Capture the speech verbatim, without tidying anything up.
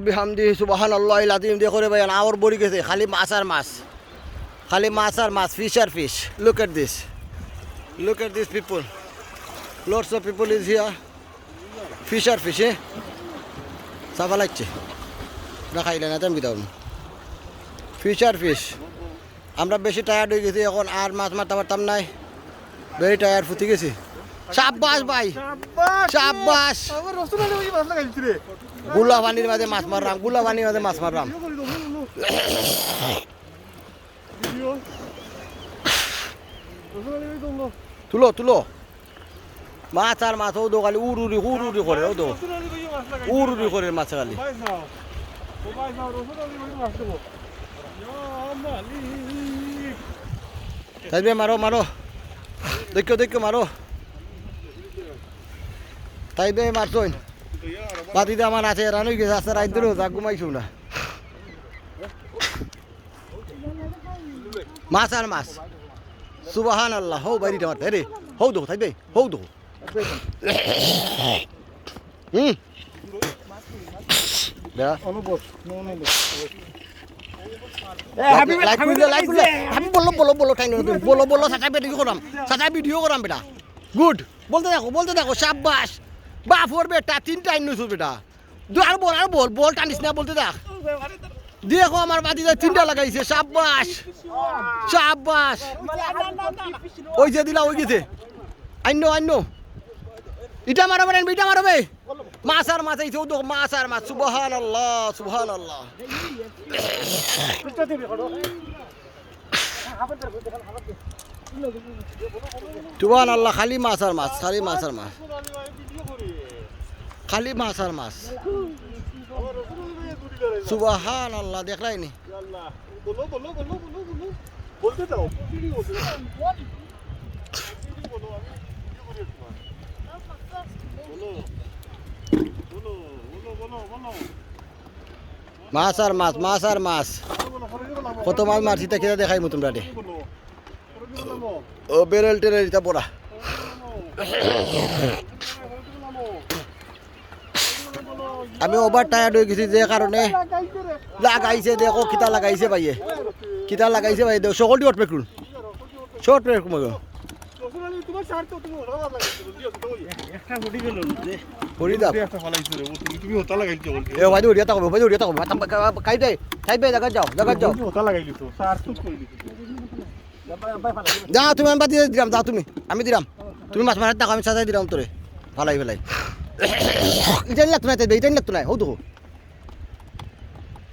বিহামদিহি সুবহানাল্লাহিল আযীম। দেখো রে ভাই, আওর ভরি গেছে খালি মাছ আর মাছ, খালি মাছ আর মাছ, fish আর fish. Look at this, look at this people, lots of people is here. Fish আর fish, এ? চাপা লাগছে। না খাইলে না, তো আমি কি দাও? Fish আর fish. আমরা বেশি টায়ার্ড হয়ে গেছি, এখন আর মাছ মারতে পারতাম নাই। Very tired, ফুতি গেছি। সাব্বাস ভাই, সাব্বাস। আমার রসুন আলী ভাই মাছ লাগাইছি রে। গুলা পানির মাঝে মাছ মারলাম, গুলা পানির মাঝে মাছ মারলাম। ভিডিও করি তো, বলো, বলো। ভিডিও। রসুন আলী ভাই, তোমরা। তুলো, তুলো। মাছ আর মাছ, ও দো খালি উড়ুড়ি, উড়ুড়ি করে, ও দো। উড়ুড়ি করে মাছ খালি। তাই বে মারো, মারো। দেখো, দেখো, মারো। তাই বে মারছইন। বাদি দে আমার আছে, রান হয়ে গেছে, আস্তে রাইত ধরে যা ঘুমাইছো না। মাছ আর মাছ। সুবহানাল্লাহ, হো বাইরিটা মারতে রে। হো দো, তাই বে, হো দো। হুম। দা। অনুভব, অনুভব। এ, হাবিব, লাইক হাবিব, করলে, লাইক করলে। হাবিব, বলো, বলো, বলো, টাইম নেই। বলো, বলো, চাচা ভিডিও করাম। চাচা ভিডিও করাম বেটা। গুড। বলতে থাকো, বলতে থাকো, সাব্বাস। বাফর বেটা, তিনটা আইন নইছো বেটা। দু, আর বল, আর বল, বল টানিস না, বলতে থাক। দেখো আমার বাদি যায়, তিনটা লাগাইছে, সাব্বাস। সাব্বাস। ওই যে দিলা, ওই গেছে। আইনো, আইনো। ইটা মারো বে, ইটা মারো বে। মাছ আর মাছ, এই তো দেখো, মাছ আর মাছ। সুবহানাল্লাহ, সুবহানাল্লাহ। সুবহানাল্লাহ, খালি মাছ আর মাছ, খালি মাছ আর মাছ। খালি মাছ আর মাছ। সুবহানাল্লাহ, দেখলায়নি? বলো, বলো, বলো, বলো, বলো। বলতে দাও, continue বলতে দাও। Continue বলো, আমি ভিডিও করি একটু। বলো। বলো, বলো, বলো, বলো। মাছ আর মাছ, মাছ আর মাছ। বলো, বলো, বলো, বলো, বলো। কত মাছ মারছি, তা কিনা দেখাইমু তোমরা রে। বলো, বলো, বলো। ও, বেরেল টেরেল ইটা বড়া। আমি ওভার টায়ার্ড হয়ে গেছি, যে কারণে লাগাইছে, দেখো কিতা লাগাইছে ভাইয়ে, কিতা লাগাইছে ভাই, দেখো, সকলটি হট পেট্রোল, শর্ট পেট্রোল। একটা পড়ি গেল যে পড়ি দাও। একটা ফালাইছো রে, ও তুমি, তুমি ওটা লাগাইছো বলছো। এ ভাই, উড়িয়া থাকো, ভাই, উড়িয়া থাকো, ভাই, থাম, ভাই, ভাই, কাইটে, কাইটে, জায়গা যাও, জাগা যাও। ওটা লাগাই দিছো, স্যার তো কই দিছো। যাও তুমি, আমি বাদ দিয়ে দিলাম, যাও তুমি, আমি দিলাম। তুমি মাছ মারার দেখো, আমি সাজাই দিলাম তোরে। ফালাই ফালাই। ইটা নিলাম তো নাই, ইটা নিলাম তো নাই, হো দেখো।